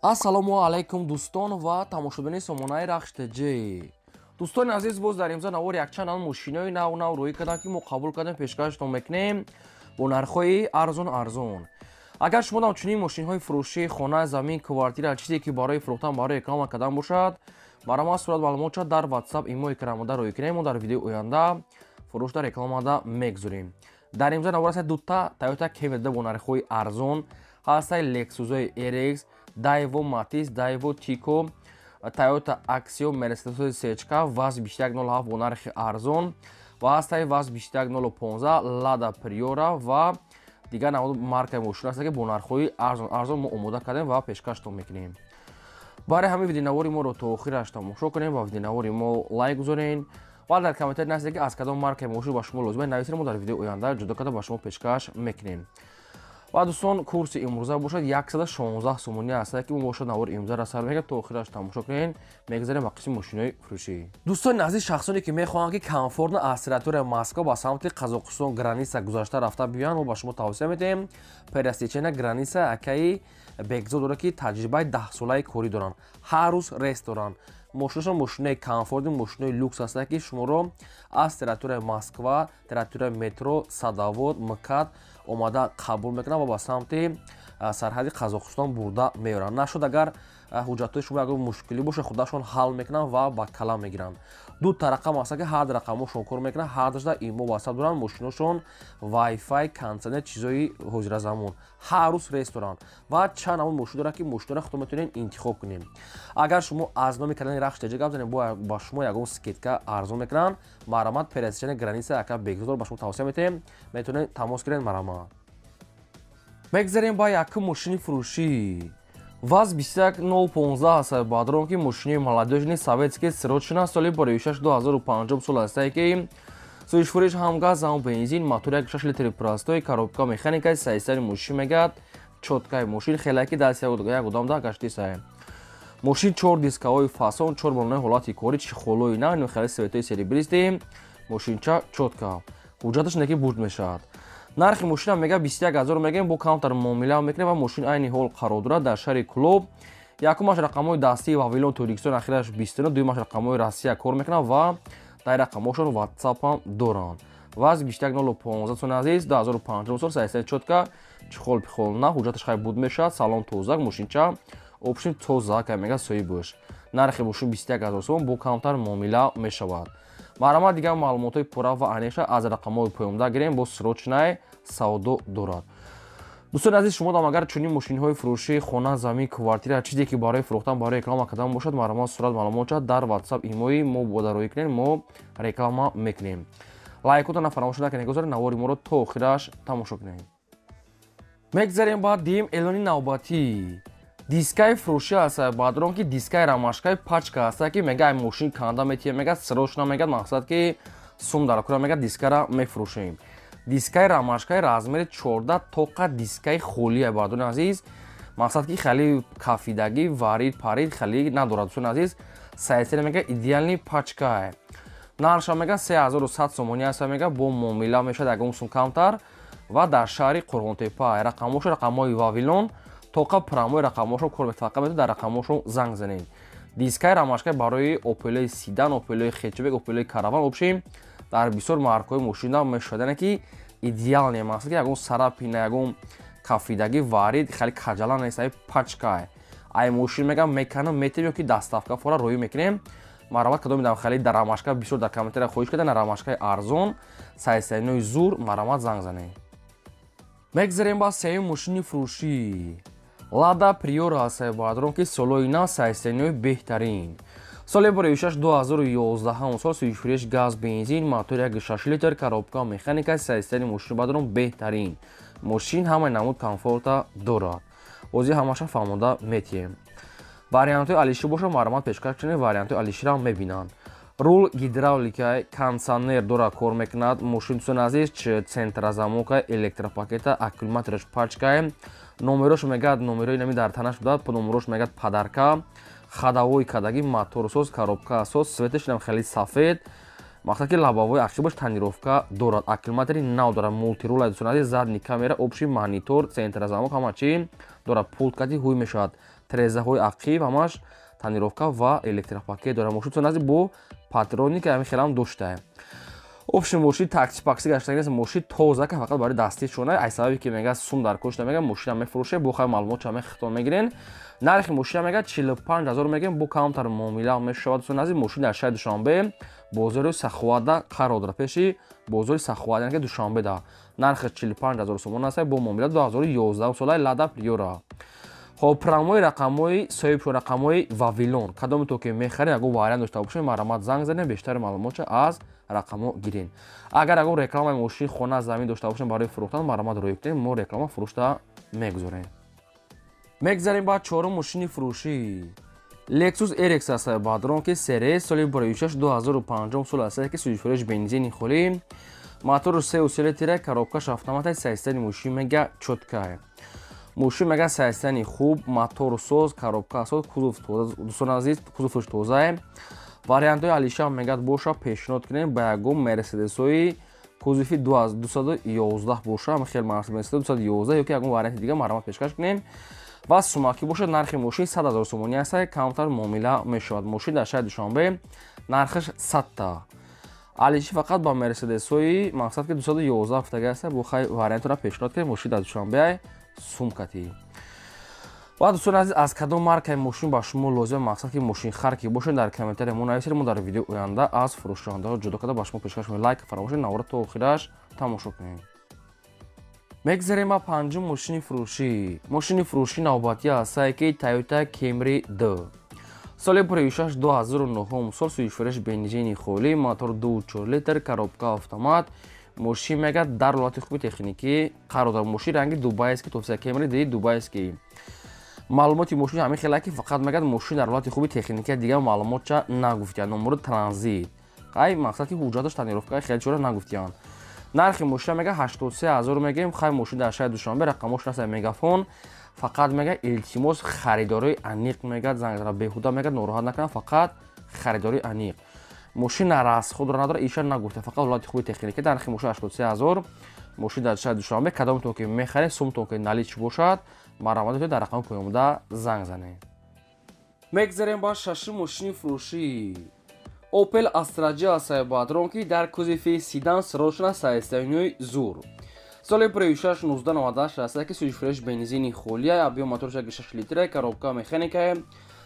Ассалому алайкум, дӯстон ва тамошобинони сомонаи Рахш ТЖ. Дӯстони азиз, боз дар имза навор якчанд ан мошинои нав нав рӯӣ кардам, ки мо қабул кардем, пешкаштон мекунем бо нархҳои арзон арзон. Агар шумо дам чунин мошинҳои фурӯшӣ, хона, замин, квартира, чизе ки барои фурӯхтан, барои реклама кардан бошад, барои сурат маълумотша дар WhatsApp, имо экранмода рӯӣ кунем. Мо дар видеои оянда фурӯшда, рекламада мегузорем. Дар имза навор аст дута Toyota Camry бо нархҳои арзон, ҳастаи Lexus RX, Daewoo Matiz, Daewoo Tico, Toyota Axio, Mercedes CHK, ВАЗ 2107 бо нархи арзон ва ҳастаи ВАЗ 2115, Lada Priora ва дигар намуд маркаи мошин аст, ки бо нархҳои арзон арзон мо омода кардем ва пешкаштон мекунем. Барои ҳамин видеонавори моро то охираш тамошо кунем ва видеонавори мо лайк гузорен ва дар комментарий нависед, ки аз кадом маркаи мошин ба шумо лозим, нависед. Мо дар видеои оянда ҷудо карда ба шумо пешкаш мекунем. Ва дӯстон, курси имрӯза бошад 116 сомонӣ аст, ки мо бошад навори имрӯза сар мекунем. То охираш тамошо кунед. Мегзарем ба қисми мошинои фурӯшӣ. Дӯстони азиз, шахсоне ки мехоҳанд, ки комфортно аз территорияи Москва ба самти Қазоқистон граница гузашта рафта биёянд, мо ба шумо тавсия медиҳем пересечения граница. Акаи Бекзод дорад, ки таҷрибаи 10-солаи корӣ доранд, ҳар рӯз рейс доранд. Мошинашон мошинои комфортный, мошинои люкс ҳастанд, ки шуморо аз территорияи Москва, территорияи метро Садовод, МКАД омада қабул мекунанд ва ба самти сарҳади Қазоқистон бурда меоранд. Нашуд, агар ҳуҷҷатҳои шумо ягон мушкилӣ бошад, худашон ҳал мекунанд ва ба калам мегиранд. Дута рақам ҳаста, ки ҳар рақамошон кор мекунанд, ҳар душда имо, WhatsApp доранд. Мошиношон Wi-Fi, кондитсионер, чизои ҳозиразамон, ҳар рӯз рейс доранд ва чанд намуд мошин доранд, ки мошинро худтон метавонед интихоб кунед. Агар шумо аз номи канали Рахш ТЖ гап занед, ба шумо ягон скидка арзон мекунанд. Марҳамат, пересечения граница, ака Бекзодор ба шумо тавсия метиҳем, метавонед тамос гиред, марҳамат. Мегзарем ба якум мошини фурӯшӣ. ВАЗ 21015 ҳаст, бадрон, ки мошини молодёжный, советский, срочно, соли 2006, 2005 сол ҳастае, ки сӯзишвориш ҳам газ, ҳам бензин, мотор 1,6 литри простой, коробка механика. Сайсари мошин мегӯяд чёткай мошин, хеле ки даст як одам да гаштисае. Мошин чор дискаҳои фасон, чор балонаи ҳолати корӣ, чехолои на, хеле цветои серебристый, мошинча чётко, ҳуҷҷаташ неки бурд мешавад. Нархи мошина мега 21 ҳазор мегӯем, бо камтар муомила мекунем. Ва мошин айни ҳол қарор дорад дар шаҳри Кӯлоб. Якумаш рақамҳои дастии Вавилон, Тоҷикистон, ахираш 29, дуюмаш рақамҳои Россия кор мекунад ва дар рақамҳошон WhatsApp ҳам доранд. ВАЗ 21015, сони азиз, 2005 сол, сайсаи чётко, чехол пихол на, ҳуҷҷаташ хай буд мешавад, салон тозак, мошинча общем тозак мега соҳибаш. Нархи мошин 21 ҳазор сомон, бо камтар муомила мешавад. Марҳамат, дигар маълумотҳои пурра ва аниқша аз рақамҳои поёнда гирем. Бо срочный савдо дорад. Дӯстони азиз, шумо дам агар чунин мошинҳои фурӯшӣ, хона, замин, квартира, чизе ки барои фурӯхтан, барои реклама кардан бошад, марҳамат, сурат маълумотша дар WhatsApp, имои мо бодароӣ кунед, мо реклама мекунем. Лайкотона фаромӯш накунед, гузоред, навори моро то охираш тамошо кунед. Мегзарем ба дим эълони навбатӣ. Дискаи фурӯшӣ аст, бадрон, ки дискаи Ромашкаи пачка аст, ки мега ай мошин канда метиҳем, мега срочно, мега мақсад ки сум дар кура, мега дискара мефурӯшем. Дискаи Ромашкаи размери 14 тоқа, дискаи холия, бардони азиз, мақсад ки хеле кафидагӣ, варид парид хеле надорад. Дӯстони азиз, сайсери мега идеальный пачка. Нархша мега 3100 сомонӣ аст, мега бо муомила мешавад, ягон сум камтар. Ва дар шаҳри Қурғонтепа. Рақамҳошо рақамҳои Вавилон, тоқа прямой рақамҳошон кор мефақат метавонед дар рақамҳошон занг занед. Дискаи Ромашка барои Опелои седан, Опелои хэтчбек, Опелои Караван, общем дар бисёр маркаҳои мошина мешавад, яъне ки идеальный, мақсад ки ягон царапина, ягон кафидагӣ, варид хеле каҷала нест, ай пачка. Ай мошин мегам меканам метем ё ки доставка фора роӣ мекунем. Марҳамат, кадоми дам хеле дар Ромашка бисёр дар комментария хоҳиш карда, на Ромашкаи арзон, сайсайнои зур, марҳамат, занг занед. Мегзарем ба сеюм мошини фурӯшӣ. Лада Приора ҳаст, бадрон, ки солои нав, сайсайнои беҳтарин, соли 2006, 2011 сол, сӯзишвориш газ, бензин, мотор 1,6 литр, коробка механика. Сайсайни мошини, бадрон, беҳтарин мошин, ҳамаи намуд комфорта дорад. Ҳозир ҳамаша фаҳмода метиҳем. Вариантҳои алиши бошад, марҳамат, пешкаш кунед, вариантҳои алиширо мебинанд. Рул гидравлика, кондитсионер дора, кор мекунад мошин. Дӯстони азиз, центрозамока, электропакета, аккумулятораш пачкае. Номерош мегӯяд, номерои нами дар танаш будад, номерош мегӯяд подарка, ходовой кадаги, моторсоз, коробкасоз, цветаш нам хеле сафед. Мақсад ки лобовой ақибаш тонировка дорад, аккумулятори нав дорад, мультирул, дӯстони азиз, задний камера, общий монитор, центрозамок, ҳама чи дорад, пулт кати ҳуй мешавад, трезаҳои ақиб ҳамаш тонировка ва электропакет дорад. Мошин, дӯстони азиз, бо патроника ҳамин хелам доштае. Общем, мошин такси пакси гаштаги нест, мошин тоза ка, фақат барои дасти шона. Ай сабаби ки мега сум дар кошта, мега мошина мефурӯше, бо хай маълумот ча мехтон мегирен. Нархи мошина мега 45 000 мегем, бо камтар муомила мешавад. Дӯстони азиз, мошин дар шаҳри Душанбе, бозори Саховада қарор дорад, пеши бозори Саховада, яъне ки Душанбеда. Нархи 45 000 сомон аст, бо муомила, 2011 солаи Лада Приора. Хоб, прямой рақамҳои соҳибшо, рақамҳои Вавилон. Кадоме то ки мехаред, ягон вариант дошта бошед, марҳамат, занг занед, бештари маълумотша аз рақамҳо гирен. Агар ягон рекламаи мошин, хона, замин дошта бошем барои фурӯхтан, марҳамат, рӯй кунед, мо реклама фурӯшта мегузорем. Мегзарем ба чорум мошини фурӯшӣ. Lexus RX аст, бадрон, ки сере соли 26 2005 сол аст, ки сӯзишвориш бензини холӣ, мотору 3,3 литра, коробкаш автомата. Состояние мошин мега чёткая. Мошин мега состояние хуб, мотору соз, коробка соз, кузов тоза. Дӯстони азиз, кузоваш тозае. Вариантҳои алиша мегад боша, пешниҳод кунем ба ягон Мерседесҳои кузови 211 боша, хел Мерседес 211 ёки ягон варианти дига, марҳамат, пешкаш кунем. Ва сумакӣ бошад, нархи мошин 100 000 сомонӣ аст, камтар муомила мешавад. Мошин дар шаҳри Душанбе, нархаш 100 та. Алиши фақат ба Мерседесҳои, мақсад ки 211 гуфтага аст, бо хай вариантро пешниҳод кунем. Мошин дар Душанбе, сумкати. Ва дӯстони азиз, аз кадом маркаи мошин ба шумо лозим, мақсад ки мошинхар ки бошед, дар комментария мо нависед, мо дар видеои оянда аз фурӯшондаҳо ҷудо карда ба шумо пешкаш мекунем. Лайк фаромӯш, навора то охираш тамошо кунед. Мегзарем ба панҷум мошини фурӯшӣ. Мошини фурӯшӣ навбатӣ ҳастае ки Toyota Camry D, соли 6 2009 сол, сӯзишвориш бензини холӣ, мотор 2,4 литр, коробка автомат. Мошин мега дар ҳолати хуби техникӣ қарор дорад. Мошин ранги дубайский тофсия, Camry D дубайский. Маълумоти мошин ҳамин хела ки фақат мегӯяд, мошин дар ҳолати хуби техникӣ, дигар маълумотча нагуфтиянд. Номури транзит ай, мақсад ки ҳуҷҷаташ тонировка, хеле чора нагуфтиянд. Нархи мошина мега 83 000 мегӯем. Хай, мошин дар шаҳри Душанбе, рақамош наста мегафон. Фақат мега илтимос, харидорои аниқ мегӯяд занг зара, беҳуда мегӯяд нороҳат накунад, фақат харидорои аниқ. Мошин расходро надорад, иша нагуфта, фақат ҳолати хуби техникӣ. Нархи мошин 83 000. Мошин дар шаҳри Душанбе. Кадомтон ки мехаред, сумтон ки наличный бошад, марҳамат, дар рақами поёнбуда занг занед. Мегзарем ба шашум мошини фурӯшӣ. Opel Astra G аст, бадрон, ки дар кузови седан, срочно, состояние зур, соли 6 1998 аст, ки сӯзишвориш бензини холия, объём моторш 6 литра, коробка механика.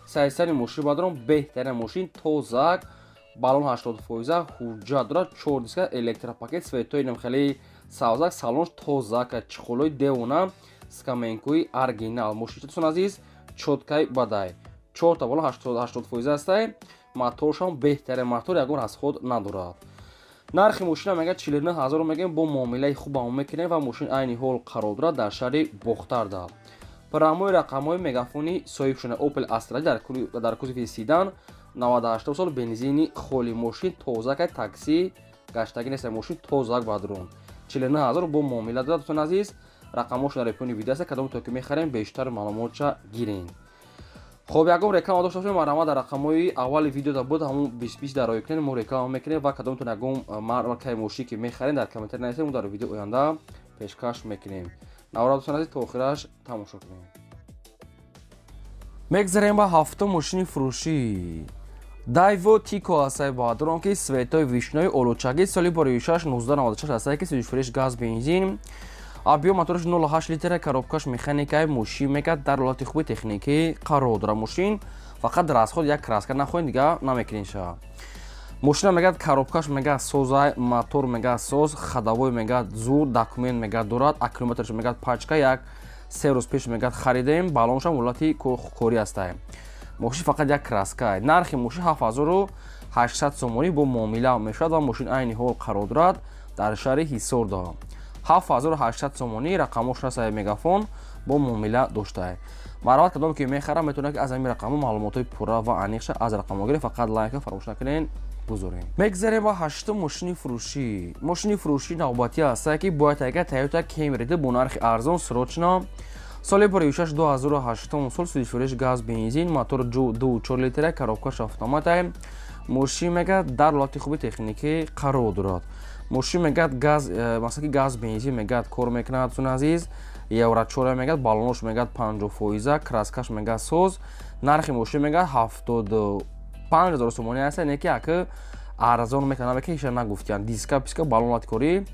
Состояние мошин, бадрон, беҳтарин, мошин тозак, баллон 80%, ҳуҷҷат дорад, чор диска, электропакет, цветои нам хеле савзак, салонш тозак, чехолои девона, скамейкои оригинал. Мошин, дӯстон азиз, чёткай бадай, чорта баллон 80% астай, моторшам беҳтарин мотор, ягон расход надорад. Нархи мошина мега 49 000 мегӯем, бо муомилаи хуб ҳам мекунем. Ва мошин айни ҳол қарор дорад дар шаҳри Бохтарда. Прямой рақамҳои мегафони соҳибшуда. Opel Astra дар кузови седан, 98 сол, бензини холи, мошин тозак, такси гаштагӣ нест, мошин тозак, бадрун, 49 000 бо муомила дорад. Дӯстони азиз, рақамҳошон дар экрани видео аст. Кадом то ки мехарем, бештар маълумотша гирем. Хоб, ягон реклама дошта бошем, марҳамат, дар рақамҳои аввали видеода буд, ҳамун бисбис дар роя кунед, мо реклама мекунем. Ва кадомтон ягон маркаи мошин ки мехарем, дар комментарий нависед, мо дар видео оянда пешкаш мекунем. Навора, дӯстони азиз, то охираш тамошо кунем. Мегзарем ба ҳафтум мошини фурӯшӣ. Дайво Тико ҳастаи, бадрон, ки цветои вишнои олучагӣ, соли 6 1996 ҳастае, ки сӯзишвориш газ бензин, объём мотораш 0,8 литра, коробкаш механикаи. Мошин мегӯяд дар ҳолати хуби техникӣ қарор дорад. Мошин фақат расход, як краска нахоҳед, дига намекунед ша. Мошина мегӯяд коробкаш мегӯяд созай, мотор мегӯяд соз, ходовой мегӯяд зур, документ мегӯяд дорад, аккумуляторш мегӯяд пачка, як се рӯз пеш мегӯяд харидем, баллоншам ҳолати корӣ ҳастай. Мошин фақат як краска. Нархи мошин 7800 сомонӣ, бо муомила мешавад. Ва мошин айни ҳол қарор дорад дар шаҳри Ҳисорда. 7800 сомонӣ, рақамош ҳаст мегафон, бо муомила доштае. Марҳамат, кадом ки мехарам, метавонад ки аз ҳамин рақамҳо маълумотҳои пурра ва аниқша аз рақамҳо гиред. Фақат лайка фаромӯш накунед, гузорем. Мегзарем ба ҳаштум мошини фурӯшӣ. Мошини фурӯшӣ навбатӣ ҳастае ки бояд ага Toyota Camry бо нархи арзон, срочно, соли 6 2008 сол, сӯзишвориш газ бензин, мотор 2,4 литра, коробкаш автомата. Мошин мегӯяд дар ҳолати хуби техникӣ қарор дорад. Мошин мегӯяд газ, масалан ки газ бензин мегӯяд кор мекунад, дӯстони азиз. Евро 4 мегӯяд, баллонош мегӯяд 50%, краскаш мегӯяд соз. Нархи мошин мегӯяд 75 000 сомонӣ аст, не ки аки арзон мекунад, ки ҳеҷ нагуфтиянд. Диска, писка, баллон ҳолати корӣ.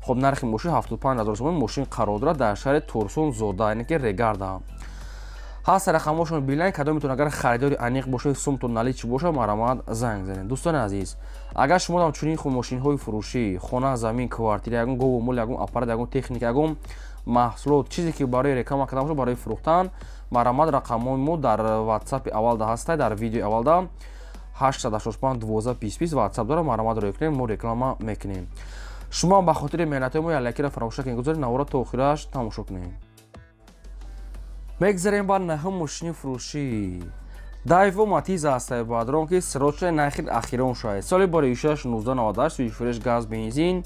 Хоб, нархи мошин 75 000 сомонӣ. Мошин қарор дорад дар шаҳри Турсунзода, яъне ки Регарда. Ҳаст рақамҳошон билайн, кадометон агар харидори аниқ бошед, сумтон наличный боша, марҳамат, занг занед. Дӯстони азиз, агар шумо чунин мошинҳои фурӯшӣ, хона, замин, квартира, ягон гову мол, ягон аппарат, ягон техника, ягон маҳсулот, чизе ки барои реклама кардан бошад, барои фурӯхтан, марҳамат, рақамҳои мо дар ватсапи аввалда ҳастай, дар видеои аввалда 885 12 20 ватсап дорам, марҳамат, рӯй кунем, мо реклама мекунем. Шумо ба хотири меҳнатҳои мо як лайкира фаромӯш накунед, гузоред, навора то охираш тамошо кунем. Мегзарем ба наҳум мошини фурӯшӣ. Дайво Матиза ҳастай, бадрон, ки срочно нархи ахирон шуд. Соли бори 1998, сӯишфуреш газ бензин,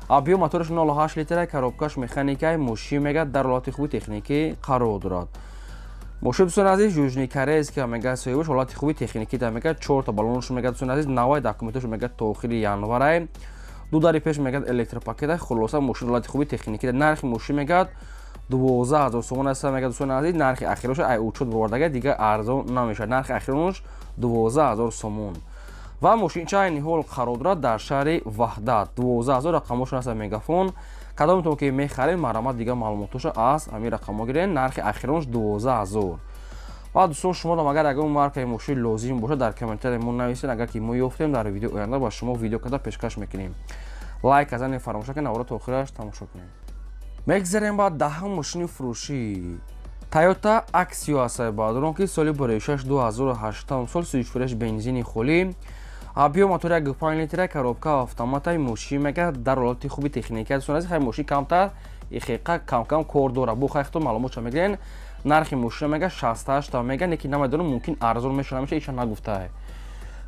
объём мотораш 0,8 литра, коробкаш механикай. Мошин мегӯяд дар ҳолати хуби техникӣ қарор дорад. Мошин, дӯстони азиз, южный корейский мегӯяд соҳибаш, ҳолати хуби техникӣ да мегӯяд, чорта баллонаш мегӯяд, дӯстони азиз, навай, документаш мегӯяд то охири январай, ду дари пеш мегӯяд электропакета. Хулоса, мошин ҳолати хуби техникӣ. Нархи мошин мегӯяд 12 000 сомон аст, мегӯяд, дӯстони азиз. Нархи ахирош ай учёт бовардага, дигар арзон намешавад. Нархи ахирош 12 000 сомон ва мошинча айни ҳол қарор дорад дар шаҳри Ваҳдат. 12 000 рақамҳошон аст Мегафон. Кадометон ки мехаред, марҳамат, дигар маълумотоша аз ҳамин рақамҳо гиред. Нархи ахиронш 12 000. Ва дӯстон, шуморо агар ягон маркаи мошин лозим бошад, дар комментария мо нависед. Агар ки мо ёфтем, дар видеои оянда ба шумо видео карда пешкаш мекунем. Лайк казани фаромӯш накунед, навора то охираш тамошо кунед. Мегзарем ба даҳум мошини фурӯшӣ. Тойота Аксио ҳастай, баъдурон, ки соли 6 2008 сол, сӯишфуреш бензини холӣ, объём мотор 1,5 литра, коробка автоматай. Мошин мегӯяд дар ҳолати хуби техника. Дӯстони азиз, хай, мошин камтар ихеқа камкам кор дорад, бо хайхто маълумотша мегирен. Нархи мошина мегӯяд 68 мегӯяд, не ки намедонам, мумкин арзон мешава, намеша, иша нагуфтае.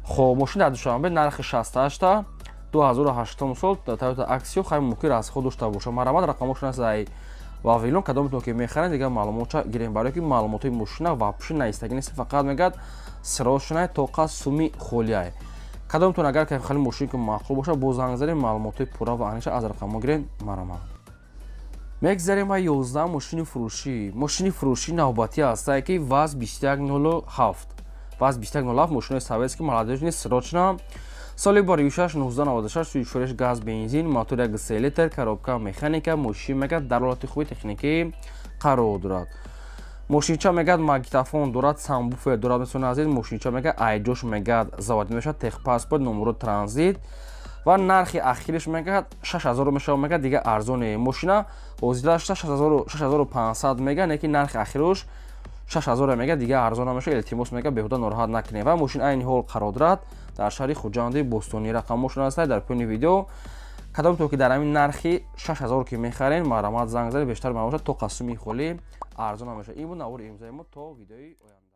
Хоб, мошин дар Душанбе, нархи 68, 2008 сол, Тойота Аксио. Хай, мумкин расход дошта боша. Марҳамат, рақамҳошон аст ай Вавилон. Кадометон ки мехаред, дигар маълумотша гирем, барое ки маълумотҳои мошина вообще наистагӣ нест, фақат мегӯяд срочно, тоқа суми холиай. Кадометон агар хали мошин ки маъқул бошад, бо занг занед, маълумотҳои пурра ва аниша аз рақамҳо гирем, марҳамат. Мегзарем ба 11 мошини фурӯшӣ. Мошини фурӯшӣ навбатӣ ҳастае ки ВАЗ 2107, ВАЗ 2107, мошинои советский, молодёжный, срочно. Соли 6 1996, сӯишфуреш газ бензин, мотор 1,3 литр, коробка механика. Мошин мегӯяд дар ҳолати хуби техникӣ қарор дорад. Мошинча мегӯяд магнитофон дорад, сабвуфер дорад, дӯстони азиз. Мошинча мегӯяд айҷош мегӯяд заводӣ мешавад, техпаспорт, номеро транзит ва нархи ахириш мегӯяд 6000 мешавад, мегӯяд дигар арзоне. Мошина ҳозира 6500 мегӯяд, не ки нархи ахирош 6000 мегӯяд, дигар арзон намешавад. Илтимос, мегӯяд, беҳуда нороҳат накунед. Ва мошин айни ҳол қарор дорад дар шаҳри Хуҷанди Бостонӣ. Рақамҳошон ҳастад дар поёни видео. Кадомтон ки дар ҳамин нархи 6000 ки мехарен, марҳамат, занг занед, бештар маълумот. То қасуми холӣ арзон намешавад. Ин буд навори имрӯзаи мо. То видеои оянда.